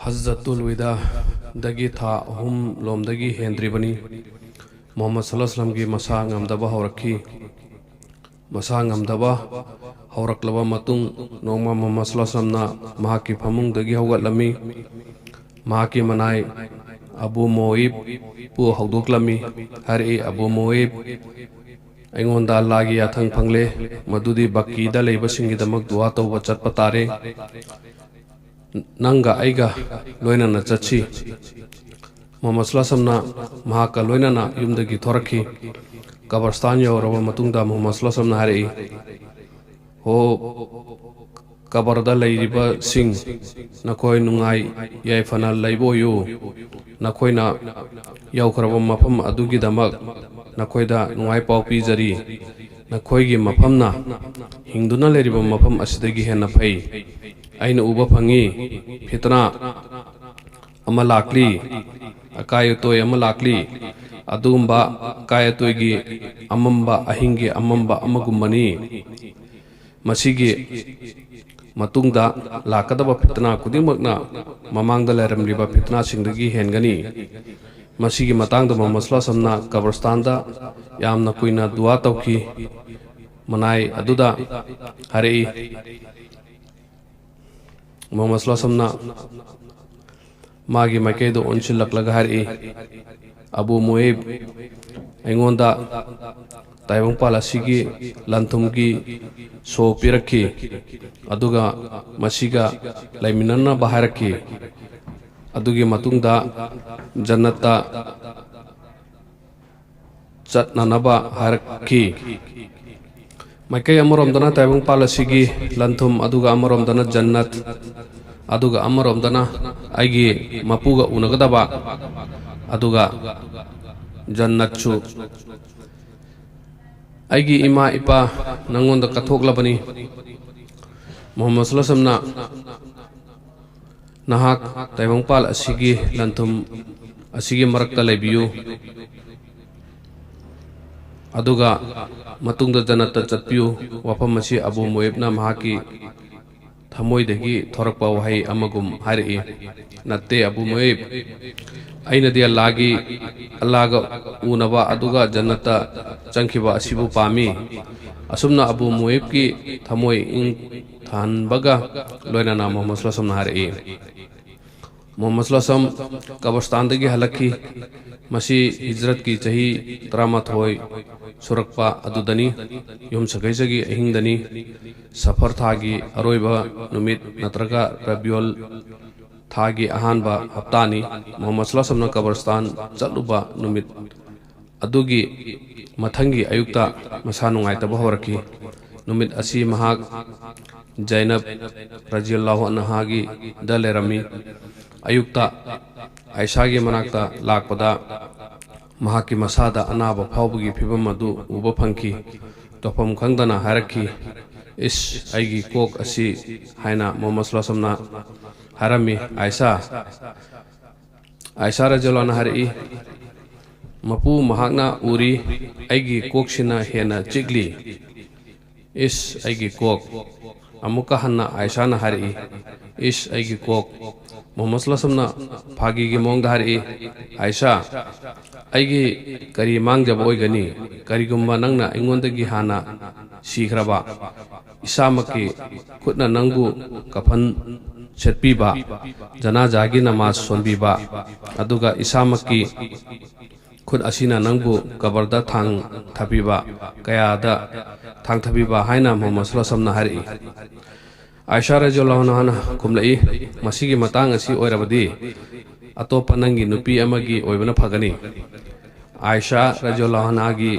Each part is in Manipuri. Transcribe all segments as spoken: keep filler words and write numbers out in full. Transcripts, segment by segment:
ꯍꯖꯖꯠꯇꯨꯜ ꯋꯤꯗꯥꯗꯒꯤ ꯊꯥ ꯑꯍꯨꯝ ꯂꯣꯝꯗꯒꯤ ꯍꯦꯟꯗ꯭ꯔꯤꯕꯅꯤ꯫ ꯃꯨꯍꯝꯃꯗ ꯁꯜꯂꯜꯂꯥꯍꯨ ꯑꯂꯥꯏꯍꯤ ꯋꯥꯁꯜꯂꯝꯒꯤ ꯃꯁꯥ ꯉꯝꯗꯕ ꯍꯧꯔꯛꯈꯤ꯫ ꯃꯁꯥ ꯉꯝꯗꯕ ꯍꯧꯔꯛꯂꯕ ꯃꯇꯨꯡ, ꯅꯣꯡꯃ ꯃꯨꯍꯝꯃꯗ ꯁꯜꯂꯜꯂꯥꯍꯨ ꯑꯂꯥꯏꯍꯤ ꯋꯥꯁꯜꯂꯝꯅ ꯃꯍꯥꯛꯀꯤ ꯐꯃꯨꯡꯗꯒꯤ ꯍꯧꯒꯠꯂꯝꯃꯤ꯫ ꯃꯍꯥꯛꯀꯤ ꯃꯅꯥꯏ ꯑꯕꯨ ꯃꯣꯏꯕꯄꯨ ꯍꯧꯗꯣꯛꯂꯝꯃꯤ꯫ ꯍꯥꯏꯔꯛꯏ, "ꯑꯕꯨ ꯃꯣꯏꯕ, ꯑꯩꯉꯣꯟꯗ ꯑꯜꯂꯥꯍꯒꯤ ꯌꯥꯊꯪ ꯐꯪꯂꯦ, ꯃꯗꯨꯗꯤ ꯕꯀꯤꯗ ꯂꯩꯕꯁꯤꯡꯒꯤꯗꯃꯛ ꯗꯨꯋꯥ ꯇꯧꯕ ꯆꯠꯄ ꯇꯥꯔꯦ꯫ ꯅꯪꯒ ꯑꯩꯒ ꯂꯣꯏꯅꯅ ꯆꯠꯁꯤ꯫" ꯃꯨꯍꯝꯃꯗ ꯁꯜꯂꯜꯂꯥꯍꯨ ꯑꯂꯥꯏꯍꯤ ꯋꯥꯁꯜꯂꯝꯅ ꯃꯍꯥꯛꯀ ꯂꯣꯏꯅꯅ ꯌꯨꯝꯗꯒꯤ ꯊꯣꯔꯛꯈꯤ꯫ ꯀꯕꯔꯁꯇꯥꯟ ꯌꯧꯔꯕ ꯃꯇꯨꯡꯗ ꯃꯨꯍꯝꯃꯗ ꯁꯜꯂꯜꯂꯥꯍꯨ ꯑꯂꯥꯏꯍꯤ ꯋꯥꯁꯜꯂꯝꯅ ꯍꯥꯏꯔꯛꯏ, "ꯍꯣ ꯀꯕꯔꯗ ꯂꯩꯔꯤꯕꯁꯤꯡ, ꯅꯈꯣꯏ ꯅꯨꯡꯉꯥꯏ ꯌꯥꯏꯐꯅ ꯂꯩꯕ ꯑꯣꯏꯌꯨ꯫ ꯅꯈꯣꯏꯅ ꯌꯧꯈ꯭ꯔꯕ ꯃꯐꯝ ꯑꯗꯨꯒꯤꯗꯃꯛ ꯅꯈꯣꯏꯗ ꯅꯨꯡꯉꯥꯏ ꯄꯥꯎ ꯄꯤꯖꯔꯤ꯫ ꯅꯈꯣꯏꯒꯤ ꯃꯐꯝꯅ ꯍꯤꯡꯗꯨꯅ ꯂꯩꯔꯤꯕ ꯃꯐꯝ ꯑꯁꯤꯗꯒꯤ ꯍꯦꯟꯅ ꯐꯩ꯫ ꯑꯩꯅ ꯎꯕ ꯐꯪꯉꯤ, ꯐꯤꯇꯅꯥ ꯑꯃ ꯂꯥꯛꯂꯤ, ꯑꯀꯥꯏ ꯑꯇꯣꯏ ꯑꯃ ꯂꯥꯛꯂꯤ꯫ ꯑꯗꯨꯒꯨꯝꯕ ꯑꯀꯥꯏ ꯑꯇꯣꯏꯒꯤ ꯑꯃꯝꯕ, ꯑꯍꯤꯡꯒꯤ ꯑꯃꯝꯕ ꯑꯃꯒꯨꯝꯕꯅꯤ꯫ ꯃꯁꯤꯒꯤ ꯃꯇꯨꯡꯗ ꯂꯥꯛꯀꯗꯕ ꯐꯤꯇꯅꯥ ꯈꯨꯗꯤꯡꯃꯛꯅ ꯃꯃꯥꯡꯗ ꯂꯩꯔꯝꯂꯤꯕ ꯐꯤꯇꯅꯥꯁꯤꯡꯗꯒꯤ ꯍꯦꯟꯒꯅꯤ꯫" ꯃꯁꯤꯒꯤ ꯃꯇꯥꯡꯗ ꯃꯨꯍꯝꯃꯗ ꯁꯜꯂꯜꯂꯥꯍꯨ ꯑꯂꯥꯏꯍꯤ ꯋꯥꯁꯜꯂꯝꯅ ꯀꯕꯔꯁꯇꯥꯟꯗ ꯌꯥꯝꯅ ꯀꯨꯏꯅ ꯗꯨꯋꯥ ꯇꯧꯈꯤ꯫ ꯃꯅꯥꯏ ꯑꯗꯨꯗ ꯍꯥꯏꯔꯛꯏ, ꯃꯨꯍꯝꯃꯗ ꯁꯜꯂꯜꯂꯥꯍꯨ ꯑꯂꯥꯏꯍꯤ ꯋꯥꯁꯜꯂꯝꯅ ꯃꯥꯒꯤ ꯃꯥꯏꯀꯩꯗ ꯑꯣꯟꯁꯤꯜꯂꯛꯂꯒ ꯍꯥꯏꯔꯛꯏ, "ꯑꯕꯨ ꯃꯨꯏꯕ, ꯑꯩꯉꯣꯟꯗ ꯇꯥꯏꯕꯪꯄꯥꯜ ꯑꯁꯤꯒꯤ ꯂꯟꯊꯨꯝꯒꯤ ꯁꯣ ꯄꯤꯔꯛꯈꯤ, ꯑꯗꯨꯒ ꯃꯁꯤꯒ ꯂꯩꯃꯤꯟꯅꯅꯕ ꯍꯥꯏꯔꯛꯈꯤ꯫ ꯑꯗꯨꯒꯤ ꯃꯇꯨꯡꯗ ꯖꯟꯅꯠꯇ ꯆꯠꯅꯅꯕ ꯍꯥꯏꯔꯛꯈꯤ꯫" ꯃꯥꯏꯀꯩ ꯑꯃꯔꯣꯝꯗꯅ ꯇꯥꯏꯕꯪꯄꯥꯜ ꯑꯁꯤꯒꯤ ꯂꯟꯊꯨꯝ, ꯑꯗꯨꯒ ꯑꯃꯔꯣꯝꯗꯅ ꯖꯟꯅꯠ, ꯑꯗꯨꯒ ꯑꯃꯔꯣꯝꯗꯅ ꯑꯩꯒꯤ ꯃꯄꯨꯒ ꯎꯅꯒꯗꯕ, ꯑꯗꯨꯒ ꯖꯟꯅꯠꯁꯨ꯫ "ꯑꯩꯒꯤ ꯏꯃꯥ ꯏꯄꯥ ꯅꯪꯉꯣꯟꯗ ꯀꯠꯊꯣꯛꯂꯕꯅꯤ꯫" ꯃꯨꯍꯝꯃꯗ ꯁꯜꯂꯜꯂꯥꯍꯨ ꯑꯂꯥꯏꯍꯤ ꯋꯥꯁꯜꯂꯝꯅ, "ꯅꯍꯥꯛ ꯇꯥꯏꯕꯪꯄꯥꯜ ꯑꯁꯤꯒꯤ ꯂꯟꯊꯨꯝ ꯑꯁꯤꯒꯤ ꯃꯔꯛꯇ ꯂꯩꯕꯤꯌꯨ, ꯑꯗꯨꯒ ꯃꯇꯨꯡꯗ ꯖꯟꯅꯠꯇ ꯆꯠꯄꯤꯌꯨ꯫" ꯋꯥꯐꯝ ꯑꯁꯤ ꯑꯕꯨ ꯃꯨꯏꯕꯅ ꯃꯍꯥꯛꯀꯤ ꯊꯃꯣꯏꯗꯒꯤ ꯊꯣꯔꯛꯄ ꯋꯥꯍꯩ ꯑꯃꯒꯨꯝ ꯍꯥꯏꯔꯛꯏ, "ꯅꯠꯇꯦ ꯑꯕꯨ ꯃꯨꯏꯕ, ꯑꯩꯅꯗꯤ ꯑꯜꯂꯥꯒꯤ, ꯑꯜꯂꯥꯒ ꯎꯅꯕ ꯑꯗꯨꯒ ꯖꯟꯅꯠꯇ ꯆꯪꯈꯤꯕ ꯑꯁꯤꯕꯨ ꯄꯥꯝꯃꯤ"꯫ ꯑꯁꯨꯝꯅ ꯑꯕꯨ ꯃꯨꯏꯕꯀꯤ ꯊꯃꯣꯏ ꯏꯪꯊꯍꯟꯕꯒ ꯂꯣꯏꯅꯅ ꯃꯨꯍꯝꯃꯗ ꯁꯜꯂꯜꯂꯥꯍꯨ ꯑꯂꯥꯏꯍꯤ ꯋꯥꯁꯜꯂꯝꯅ ꯍꯥꯏꯔꯛꯏ꯫ ꯃꯨꯍꯝꯃꯗ ꯁꯜꯂꯜꯂꯥꯍꯨ ꯑꯂꯥꯏꯍꯤ ꯋꯥꯁꯜꯂꯝ ꯀꯕꯔꯁꯇꯥꯟꯗꯒꯤ ꯍꯜꯂꯛꯈꯤ꯫ ꯃꯁꯤ ꯍꯤꯖ꯭ꯔꯠꯀꯤ ꯆꯍꯤ ꯇꯔꯥꯃꯥꯊꯣꯏ ꯁꯨꯔꯛꯄ ꯑꯗꯨꯗꯅꯤ꯫ ꯌꯨꯝꯁꯀꯩꯁꯒꯤ ꯑꯍꯤꯡꯗꯅꯤ꯫ ꯁꯐꯔ ꯊꯥꯒꯤ ꯑꯔꯣꯏꯕ ꯅꯨꯃꯤꯠ ꯅꯠꯇ꯭ꯔꯒ ꯔꯕꯤꯎꯜ ꯊꯥꯒꯤ ꯑꯍꯥꯟꯕ ꯍꯞꯇꯥꯅꯤ꯫ ꯃꯨꯍꯝꯃꯗ ꯁꯜꯂꯜꯂꯥꯍꯨ ꯑꯂꯥꯏꯍꯤ ꯋꯥꯁꯜꯂꯝꯅ ꯀꯕꯔꯁꯇꯥꯟ ꯆꯠꯂꯨꯕ ꯅꯨꯃꯤꯠ ꯑꯗꯨꯒꯤ ꯃꯊꯪꯒꯤ ꯑꯌꯨꯛꯇ ꯃꯁꯥ ꯅꯨꯡꯉꯥꯏꯇꯕ ꯍꯧꯔꯛꯈꯤ꯫ ꯅꯨꯃꯤꯠ ꯑꯁꯤ ꯃꯍꯥꯛ ꯖꯩꯅꯕ ꯔꯖꯤꯌꯜꯂꯥꯍꯨ ꯑꯟꯍꯥꯒꯤꯗ ꯂꯩꯔꯝꯃꯤ꯫ ꯑꯌꯨꯛꯇ ꯑꯥꯏꯁꯥꯒꯤ ꯃꯅꯥꯛꯇ ꯂꯥꯛꯄꯗ ꯃꯍꯥꯛꯀꯤ ꯃꯁꯥꯗ ꯑꯅꯥꯕ ꯐꯥꯎꯕꯒꯤ ꯐꯤꯚꯝ ꯑꯗꯨ ꯎꯕ ꯐꯪꯈꯤ꯫ ꯇꯧꯐꯝ ꯈꯪꯗꯅ ꯍꯥꯏꯔꯛꯈꯤ, "ꯏꯁ, ꯑꯩꯒꯤ ꯀꯣꯛ ꯑꯁꯤ" ꯍꯥꯏꯅ ꯃꯨꯍꯝꯃꯗ ꯁꯜꯂꯜꯂꯥꯍꯨ ꯑꯂꯥꯏꯍꯤ ꯋꯥꯁꯜꯂꯝꯅ ꯍꯥꯏꯔꯝꯃꯤ꯫ ꯑꯥꯏꯁꯥ, ꯑꯥꯏꯁꯥ ꯔꯖꯤꯌꯜꯂꯥꯍꯨ ꯑꯟꯍꯥ ꯍꯥꯏꯔꯛꯏ, "ꯃꯄꯨ ꯃꯍꯥꯛꯅ ꯎꯔꯤ, ꯑꯩꯒꯤ ꯀꯣꯛꯁꯤꯅ ꯍꯦꯟꯅ ꯆꯤꯛꯂꯤ"꯫ "ꯏꯁ, ꯑꯩꯒꯤ ꯀꯣꯛ"꯫ ꯑꯃꯨꯛꯀ ꯍꯟꯅ ꯑꯥꯏꯁꯥꯅ ꯍꯥꯏꯔꯛꯏ, "ꯏꯁ, ꯑꯩꯒꯤ ꯀꯣꯛ"꯫ ꯃꯨꯍꯝꯃꯗ ꯁꯜꯂꯜꯂꯥꯍꯨ ꯑꯂꯥꯏꯍꯤ ꯋꯥꯁꯜꯂꯝꯅ ꯐꯥꯒꯤꯒꯤ ꯃꯑꯣꯡꯗ ꯍꯥꯏꯔꯛꯏ, "ꯑꯥꯏꯁꯥ, ꯑꯩꯒꯤ ꯀꯔꯤ ꯃꯥꯡꯖꯕ ꯑꯣꯏꯒꯅꯤ? ꯀꯔꯤꯒꯨꯝꯕ ꯅꯪꯅ ꯑꯩꯉꯣꯟꯗꯒꯤ ꯍꯥꯟꯅ ꯁꯤꯈ꯭ꯔꯕ, ꯏꯁꯥꯃꯛꯀꯤ ꯈꯨꯠꯅ ꯅꯪꯕꯨ ꯀꯐꯟ ꯁꯦꯠꯄꯤꯕ, ꯖꯅꯥꯖꯥꯒꯤ ꯅꯃꯥꯖ ꯁꯣꯟꯕꯤꯕ, ꯑꯗꯨꯒ ꯏꯁꯥꯃꯛꯀꯤ ꯈꯨꯠ ꯑꯁꯤꯅ ꯅꯪꯕꯨ ꯀꯕꯔꯗ ꯊꯥꯡ ꯊꯥꯕꯤꯕ, ꯀꯌꯥꯗ ꯊꯥꯡ ꯊꯥꯕꯤꯕ" ꯍꯥꯏꯅ ꯃꯨꯍꯝꯃꯗ ꯁꯜꯂꯜꯂꯥꯍꯨ ꯑꯂꯥꯏꯍꯤ ꯋꯥꯁꯜꯂꯝꯅ ꯍꯥꯏꯔꯛꯏ꯫ ꯑꯥꯏꯁꯥ ꯔꯖꯤꯌꯜꯂꯥꯍꯨ ꯑꯟꯍꯥꯅ ꯈꯨꯝꯂꯛꯏ, "ꯃꯁꯤꯒꯤ ꯃꯇꯥꯡ ꯑꯁꯤ ꯑꯣꯏꯔꯕꯗꯤ ꯑꯇꯣꯞꯄ ꯅꯪꯒꯤ ꯅꯨꯄꯤ ꯑꯃꯒꯤ ꯑꯣꯏꯕꯅ ꯐꯒꯅꯤ"꯫ ꯑꯥꯏꯁꯥ ꯔꯖꯤꯌꯜꯂꯥꯍꯨ ꯑꯟꯍꯥꯒꯤ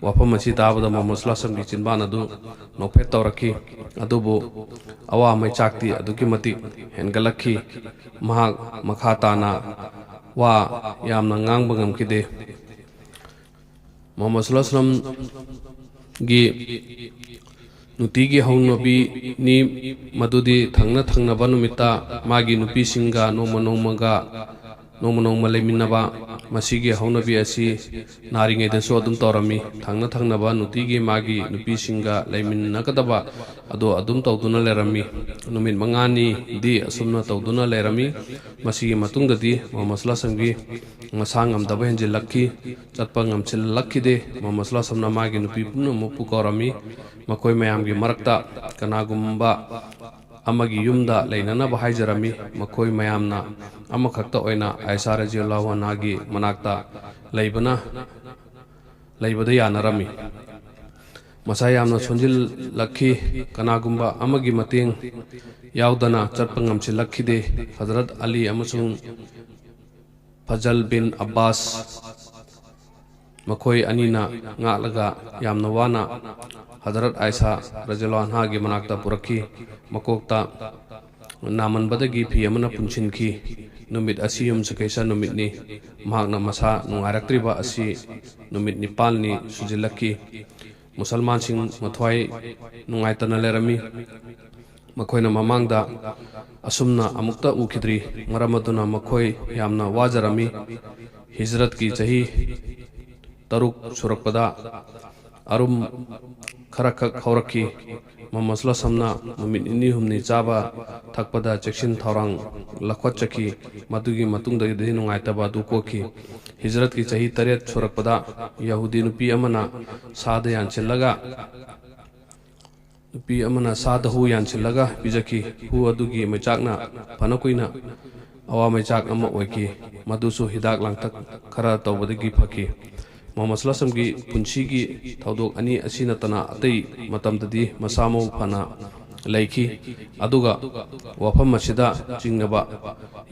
ꯋꯥꯐꯝ ꯑꯁꯤ ꯇꯥꯕꯗ ꯃꯨꯍꯝꯃꯗ ꯁꯜꯂꯜꯂꯥꯍꯨ ꯑꯂꯥꯏꯍꯤ ꯋꯥꯁꯜꯂꯝꯒꯤ ꯆꯤꯟꯕꯥꯟ ꯑꯗꯨ ꯅꯣꯛꯐꯦꯠ ꯇꯧꯔꯛꯈꯤ꯫ ꯑꯗꯨꯕꯨ ꯑꯋꯥ ꯃꯩꯆꯥꯛꯇꯤ ꯑꯗꯨꯛꯀꯤ ꯃꯇꯤꯛ ꯍꯦꯟꯒꯠꯂꯛꯈꯤ꯫ ꯃꯍꯥꯛ ꯃꯈꯥ ꯇꯥꯅ ꯋꯥ ꯌꯥꯝꯅ ꯉꯥꯡꯕ ꯉꯝꯈꯤꯗꯦ꯫ ꯃꯨꯍꯝꯃꯗ ꯁꯜꯂꯜꯂꯥꯍꯨ ꯑꯂꯥꯏꯍꯤ ꯋꯥꯁꯜꯂꯝꯒꯤ ꯅꯨꯡꯇꯤꯒꯤ ꯍꯧꯅꯕꯤꯅꯤ, ꯃꯗꯨꯗꯤ ꯊꯪꯅ ꯊꯪꯅꯕ ꯅꯨꯃꯤꯠꯇ ꯃꯥꯒꯤ ꯅꯨꯄꯤꯁꯤꯡꯒ ꯅꯣꯡꯃ ꯅꯣꯡꯃꯒ ꯅꯣꯡꯃ ꯅꯣꯡꯃ ꯂꯩꯃꯤꯟꯅꯕ, ꯃꯁꯤꯒꯤ ꯍꯧꯅꯕꯤ ꯑꯁꯤ ꯅꯥꯔꯤꯉꯩꯗꯁꯨ ꯑꯗꯨꯝ ꯇꯧꯔꯝꯃꯤ꯫ ꯊꯪꯅ ꯊꯪꯅꯕ ꯅꯨꯡꯇꯤꯒꯤ ꯃꯥꯒꯤ ꯅꯨꯄꯤꯁꯤꯡꯒ ꯂꯩꯃꯤꯟꯅꯒꯗꯕ ꯑꯗꯨ ꯑꯗꯨꯝ ꯇꯧꯗꯨꯅ ꯂꯩꯔꯝꯃꯤ꯫ ꯅꯨꯃꯤꯠ ꯃꯉꯥꯅꯤꯗꯤ ꯑꯁꯨꯝꯅ ꯇꯧꯗꯨꯅ ꯂꯩꯔꯝꯃꯤ꯫ ꯃꯁꯤꯒꯤ ꯃꯇꯨꯡꯗꯗꯤ ꯃꯣꯍꯝꯃꯗ ꯁꯨꯜꯂꯥꯍ ꯁꯝꯒꯤ ꯃꯁꯥ ꯉꯝꯗꯕ ꯍꯦꯟꯖꯤꯜꯂꯛꯈꯤ꯫ ꯆꯠꯄ ꯉꯝꯁꯤꯜꯂꯛꯈꯤꯗꯦ꯫ ꯃꯣꯍꯝꯃꯗ ꯁꯨꯜꯂꯥꯍ ꯁꯝꯅ ꯃꯥꯒꯤ ꯅꯨꯄꯤ ꯄꯨꯝꯅꯃꯛꯄꯨ ꯀꯧꯔꯝꯃꯤ꯫ ꯃꯈꯣꯏ ꯃꯌꯥꯝꯒꯤ ꯃꯔꯛꯇ ꯀꯅꯥꯒꯨꯝꯕ ꯑꯃꯒꯤ ꯌꯨꯝꯗ ꯂꯩꯅꯅꯕ ꯍꯥꯏꯖꯔꯝꯃꯤ꯫ ꯃꯈꯣꯏ ꯃꯌꯥꯝꯅ ꯑꯃꯈꯛꯇ ꯑꯣꯏꯅ ꯑꯥꯏꯁꯥ ꯔꯖꯤꯌꯜꯂꯥꯍꯨ ꯑꯟꯍꯥꯒꯤ ꯃꯅꯥꯛꯇ ꯂꯩꯕꯅ, ꯂꯩꯕꯗ ꯌꯥꯅꯔꯝꯃꯤ꯫ ꯃꯁꯥ ꯌꯥꯝꯅ ꯁꯣꯟꯖꯤꯜꯂꯛꯈꯤ꯫ ꯀꯅꯥꯒꯨꯝꯕ ꯑꯃꯒꯤ ꯃꯇꯦꯡ ꯌꯥꯎꯗꯅ ꯆꯠꯄ ꯉꯝꯁꯤꯜꯂꯛꯈꯤꯗꯦ꯫ ꯍꯖꯔꯠ ꯑꯂꯤ ꯑꯃꯁꯨꯡ ꯐꯖꯜ ꯕꯤꯟ ꯑꯕꯥꯁ ꯃꯈꯣꯏ ꯑꯅꯤꯅ ꯉꯥꯛꯂꯒ ꯌꯥꯝꯅ ꯋꯥꯅ ꯍꯖꯔꯠ ꯑꯥꯏꯁꯥ ꯔꯖꯤꯌꯜꯂꯥꯍꯨ ꯑꯟꯍꯥꯒꯤ ꯃꯅꯥꯛꯇ ꯄꯨꯔꯛꯈꯤ꯫ ꯃꯀꯣꯛꯇ ꯅꯥꯃꯟꯕꯗꯒꯤ ꯐꯤ ꯑꯃꯅ ꯄꯨꯟꯁꯤꯟꯈꯤ꯫ ꯅꯨꯃꯤꯠ ꯑꯁꯤ ꯌꯨꯝꯁꯀꯩꯁ ꯅꯨꯃꯤꯠꯅꯤ꯫ ꯃꯍꯥꯛꯅ ꯃꯁꯥ ꯅꯨꯡꯉꯥꯏꯔꯛꯇ꯭ꯔꯤꯕ ꯑꯁꯤ ꯅꯨꯃꯤꯠ ꯅꯤꯄꯥꯜꯅꯤ ꯁꯨꯖꯤꯜꯂꯛꯈꯤ꯫ ꯃꯨꯁꯜꯃꯥꯟꯁꯤꯡ ꯃꯊ꯭ꯋꯥꯏ ꯅꯨꯡꯉꯥꯏꯇꯅ ꯂꯩꯔꯝꯃꯤ꯫ ꯃꯈꯣꯏꯅ ꯃꯃꯥꯡꯗ ꯑꯁꯨꯝꯅ ꯑꯃꯨꯛꯇ ꯎꯈꯤꯗ꯭ꯔꯤ꯫ ꯃꯔꯝ ꯑꯗꯨꯅ ꯃꯈꯣꯏ ꯌꯥꯝꯅ ꯋꯥꯖꯔꯝꯃꯤ꯫ ꯍꯤꯖꯔꯠꯀꯤ ꯆꯍꯤ ꯇꯔꯨꯛ ꯁꯨꯔꯛꯄꯗ ꯑꯔꯨꯝ ꯈꯔꯈꯛ ꯍꯧꯔꯛꯈꯤ꯫ ꯃꯣꯍꯝꯃꯗ ꯁꯨꯜꯂꯥꯍ ꯁꯝꯅ ꯅꯨꯃꯤꯠ ꯅꯤꯅꯤ ꯍꯨꯝꯅꯤ ꯆꯥꯕ ꯊꯛꯄꯗ ꯆꯦꯛꯁꯤꯟ ꯊꯧꯔꯥꯡ ꯂꯧꯈꯠꯆꯈꯤ꯫ ꯃꯗꯨꯒꯤ ꯃꯇꯨꯡꯗꯒꯤꯗꯤ ꯅꯨꯡꯉꯥꯏꯇꯕ ꯑꯗꯨ ꯀꯣꯛꯈꯤ꯫ ꯍꯤꯖꯔꯠꯀꯤ ꯆꯍꯤ ꯇꯔꯦꯠ ꯁꯨꯔꯛꯄꯗ ꯌꯍꯨꯗꯤ ꯅꯨꯄꯤ ꯑꯃꯅ ꯁꯥꯗ ꯌꯥꯟꯁꯤꯜꯂꯒ, ꯅꯨꯄꯤ ꯑꯃꯅ ꯁꯥꯗ ꯍꯨ ꯌꯥꯟꯁꯤꯜꯂꯒ ꯄꯤꯖꯈꯤ꯫ ꯍꯨ ꯑꯗꯨꯒꯤ ꯃꯩꯆꯥꯛꯅ ꯐꯅ ꯀꯨꯏꯅ ꯑꯋꯥ ꯃꯩꯆꯥꯛ ꯑꯃ ꯑꯣꯏꯈꯤ꯫ ꯃꯗꯨꯁꯨ ꯍꯤꯗꯥꯛ ꯂꯥꯡꯊꯛ ꯈꯔ ꯇꯧꯕꯗꯒꯤ ꯐꯈꯤ꯫ ꯃꯣꯍꯝꯃꯗ ꯁꯨꯜꯂꯥꯍ ꯁꯝꯒꯤ ꯄꯨꯟꯁꯤꯒꯤ ꯊꯧꯗꯣꯛ ꯑꯅꯤ ꯑꯁꯤ ꯅꯠꯇꯅ ꯑꯇꯩ ꯃꯇꯝꯗꯗꯤ ꯃꯁꯥ ꯃꯎ ꯐꯅ ꯂꯩꯈꯤ꯫ ꯑꯗꯨꯒ ꯋꯥꯐꯝ ꯑꯁꯤꯗ ꯆꯤꯡꯅꯕ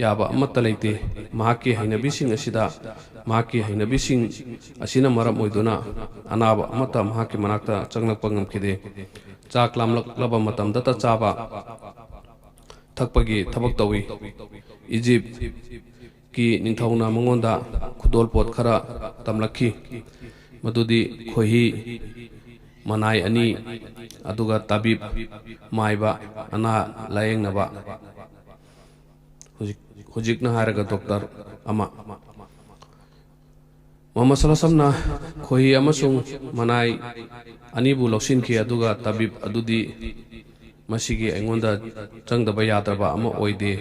ꯌꯥꯕ ꯑꯃꯠꯇ ꯂꯩꯇꯦ꯫ ꯃꯍꯥꯛꯀꯤ ꯍꯩꯅꯕꯤꯁꯤꯡ ꯑꯁꯤꯗ, ꯃꯍꯥꯛꯀꯤ ꯍꯩꯅꯕꯤꯁꯤꯡ ꯑꯁꯤꯅ ꯃꯔꯝ ꯑꯣꯏꯗꯨꯅ ꯑꯅꯥꯕ ꯑꯃꯠꯇ ꯃꯍꯥꯛꯀꯤ ꯃꯅꯥꯛꯇ ꯆꯪꯂꯛꯄ ꯉꯝꯈꯤꯗꯦ꯫ ꯆꯥꯛ ꯂꯥꯝꯂꯛꯂꯕ ꯃꯇꯝꯗꯇ ꯆꯥꯕ ꯊꯛꯄꯒꯤ ꯊꯕꯛ ꯇꯧꯏ꯫ ꯏꯖꯤꯞꯀꯤ ꯅꯤꯡꯊꯧꯅ ꯃꯉꯣꯟꯗ ꯈꯨꯗꯣꯜꯄꯣꯠ ꯈꯔ ꯇꯝꯂꯛꯈꯤ, ꯃꯗꯨꯗꯤ ꯈꯣꯏꯍꯤ, ꯃꯅꯥꯏ ꯑꯅꯤ, ꯑꯗꯨꯒ ꯇꯥꯕꯤꯕ, ꯃꯥꯏꯕ, ꯑꯅꯥ ꯂꯥꯌꯦꯡꯅꯕ꯫ ꯍꯧꯖꯤꯛ ꯍꯧꯖꯤꯛꯅ ꯍꯥꯏꯔꯒ ꯗꯣꯛꯇꯔ ꯑꯃ꯫ ꯃꯨꯍꯝꯃꯗ ꯁꯜꯂꯜꯂꯥꯍꯨ ꯑꯂꯥꯏꯍꯤ ꯋꯥꯁꯜꯂꯝꯅ ꯈꯣꯍꯤ ꯑꯃꯁꯨꯡ ꯃꯅꯥꯏ ꯑꯅꯤꯕꯨ ꯂꯧꯁꯤꯟꯈꯤ, ꯑꯗꯨꯒ ꯇꯕꯤꯕ ꯑꯗꯨꯗꯤ ꯃꯁꯤꯒꯤ ꯑꯩꯉꯣꯟꯗ ꯆꯪꯗꯕ ꯌꯥꯗ꯭ꯔꯕ ꯑꯃ ꯑꯣꯏꯗꯦ꯫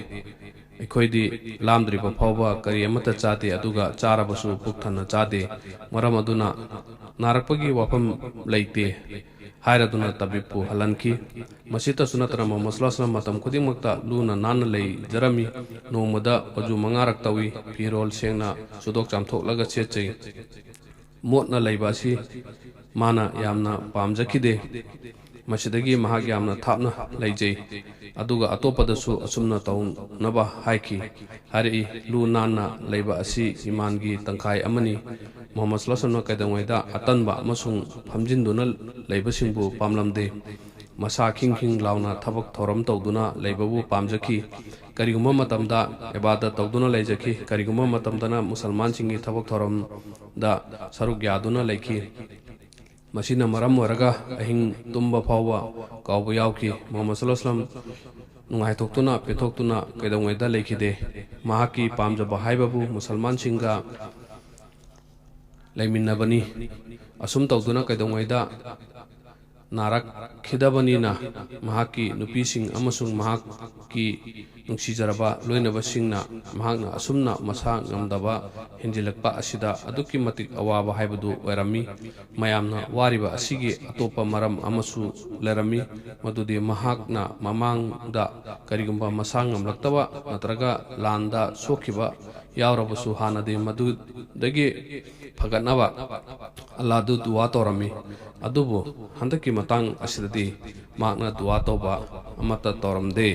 ꯑꯩꯈꯣꯏꯗꯤ ꯂꯥꯝꯗ꯭ꯔꯤꯕ ꯐꯥꯎꯕ ꯀꯔꯤ ꯑꯃꯠꯇ ꯆꯥꯗꯦ, ꯑꯗꯨꯒ ꯆꯥꯔꯕꯁꯨ ꯄꯨꯛ ꯊꯟꯅ ꯆꯥꯗꯦ꯫ ꯃꯔꯝ ꯑꯗꯨꯅ ꯅꯥꯔꯛꯄꯒꯤ ꯋꯥꯐꯝ ꯂꯩꯇꯦ ꯍꯥꯏꯔꯗꯨꯅ ꯇꯕꯤꯕꯄꯨ ꯍꯜꯍꯟꯈꯤ꯫ ꯃꯁꯤꯇꯁꯨ ꯅꯠꯇꯅ ꯃꯨꯍꯝꯃꯗ ꯁꯜꯂꯜꯂꯥꯍꯨ ꯑꯂꯥꯏꯍꯤ ꯋꯥꯁꯜꯂꯝ ꯃꯇꯝ ꯈꯨꯗꯤꯡꯃꯛꯇ ꯂꯨꯅ ꯅꯥꯟꯅ ꯂꯩꯖꯔꯝꯃꯤ꯫ ꯅꯣꯡꯃꯗ ꯋꯖꯨ ꯃꯉꯥꯔꯛ ꯇꯧꯏ, ꯐꯤꯔꯣꯜ ꯁꯦꯡꯅ ꯁꯨꯗꯣꯛ ꯆꯥꯝꯊꯣꯛꯂꯒ ꯁꯦꯠꯆꯩ꯫ ꯃꯣꯠꯅ ꯂꯩꯕ ꯑꯁꯤ ꯃꯥꯅ ꯌꯥꯝꯅ ꯄꯥꯝꯖꯈꯤꯗꯦ꯫ ꯃꯁꯤꯗꯒꯤ ꯃꯍꯥꯛ ꯌꯥꯝꯅ ꯊꯥꯞꯅ ꯂꯩꯖꯩ, ꯑꯗꯨꯒ ꯑꯇꯣꯞꯄꯗꯁꯨ ꯑꯁꯨꯝꯅ ꯇꯧꯅꯕ ꯍꯥꯏꯈꯤ꯫ ꯍꯥꯏꯔꯛꯏ, ꯂꯨ ꯅꯥꯟꯅ ꯂꯩꯕ ꯑꯁꯤ ꯏꯃꯥꯟꯒꯤ ꯇꯪꯈꯥꯏ ꯑꯃꯅꯤ꯫ ꯃꯨꯍꯝꯃꯗ ꯁꯜꯂꯜꯂꯥꯍꯨ ꯑꯂꯥꯏꯍꯤ ꯋꯥꯁꯜꯂꯝꯅ ꯀꯩꯗꯧꯉꯩꯗ ꯑꯇꯟꯕ ꯑꯃꯁꯨꯡ ꯐꯝꯖꯤꯟꯗꯨꯅ ꯂꯩꯕꯁꯤꯡꯕꯨ ꯄꯥꯝꯂꯝꯗꯦ꯫ ꯃꯁꯥ ꯈꯤꯡ ꯈꯤꯡ ꯂꯥꯎꯅ ꯊꯕꯛ ꯊꯧꯔꯝ ꯇꯧꯗꯨꯅ ꯂꯩꯕꯕꯨ ꯄꯥꯝꯖꯈꯤ꯫ ꯀꯔꯤꯒꯨꯝꯕ ꯃꯇꯝꯗ ꯏꯕꯥꯗꯠ ꯇꯧꯗꯨꯅ ꯂꯩꯖꯈꯤ, ꯀꯔꯤꯒꯨꯝꯕ ꯃꯇꯝꯗꯅ ꯃꯨꯁꯜꯃꯥꯟꯁꯤꯡꯒꯤ ꯊꯕꯛ ꯊꯧꯔꯝꯗ ꯁꯔꯨꯛ ꯌꯥꯗꯨꯅ ꯂꯩꯈꯤ꯫ ꯃꯁꯤꯅ ꯃꯔꯝ ꯑꯣꯏꯔꯒ ꯑꯍꯤꯡ ꯇꯨꯝꯕ ꯐꯥꯎꯕ ꯀꯥꯎꯕ ꯌꯥꯎꯈꯤ꯫ ꯃꯨꯍꯝꯃꯗ ꯁꯜꯂꯜꯂꯥꯍꯨ ꯑꯂꯥꯏꯍꯤ ꯋꯥꯁꯜꯂꯝ ꯅꯨꯡꯉꯥꯏꯊꯣꯛꯇꯨꯅ ꯄꯦꯟꯊꯣꯛꯇꯨꯅ ꯀꯩꯗꯧꯉꯩꯗ ꯂꯩꯈꯤꯗꯦ꯫ ꯃꯍꯥꯛꯀꯤ ꯄꯥꯝꯖꯕ ꯍꯥꯏꯕꯕꯨ ꯃꯨꯁꯜꯃꯥꯟꯁꯤꯡꯒ ꯂꯩꯃꯤꯟꯅꯕꯅꯤ꯫ ꯑꯁꯨꯝ ꯇꯧꯗꯨꯅ ꯀꯩꯗꯧꯉꯩꯗ ꯅꯥꯔꯛꯈꯤꯗꯕꯅꯤꯅ ꯃꯍꯥꯛꯀꯤ ꯅꯨꯄꯤꯁꯤꯡ ꯑꯃꯁꯨꯡ ꯃꯍꯥꯛꯀꯤ ꯅꯨꯡꯁꯤꯖꯔꯕ ꯂꯣꯏꯅꯕꯁꯤꯡꯅ ꯃꯍꯥꯛꯅ ꯑꯁꯨꯝꯅ ꯃꯁꯥ ꯉꯝꯗꯕ ꯍꯦꯟꯖꯤꯜꯂꯛꯄ ꯑꯁꯤꯗ ꯑꯗꯨꯛꯀꯤ ꯃꯇꯤꯛ ꯑꯋꯥꯕ ꯍꯥꯏꯕꯗꯨ ꯑꯣꯏꯔꯝꯃꯤ꯫ ꯃꯌꯥꯝꯅ ꯋꯥꯔꯤꯕ ꯑꯁꯤꯒꯤ ꯑꯇꯣꯞꯄ ꯃꯔꯝ ꯑꯃꯁꯨ ꯂꯩꯔꯝꯃꯤ, ꯃꯗꯨꯗꯤ ꯃꯍꯥꯛꯅ ꯃꯃꯥꯡꯗ ꯀꯔꯤꯒꯨꯝꯕ ꯃꯁꯥ ꯉꯝꯂꯛꯇꯕ ꯅꯠꯇ꯭ꯔꯒ ꯂꯥꯟꯗ ꯁꯣꯛꯈꯤꯕ ꯌꯥꯎꯔꯕꯁꯨ ꯍꯥꯟꯅꯗꯤ ꯃꯗꯨꯗꯒꯤ ꯐꯒꯠꯅꯕ ꯑꯜꯂꯥꯗꯨ ꯗꯨꯋꯥ ꯇꯧꯔꯝꯃꯤ꯫ ꯑꯗꯨꯕꯨ ꯍꯟꯗꯛꯀꯤ ꯃꯇꯥꯡ ꯑꯁꯤꯗꯗꯤ ꯃꯍꯥꯛꯅ ꯗꯨꯋꯥ ꯇꯧꯕ ꯑꯃꯠꯇ ꯇꯧꯔꯝꯗꯦ꯫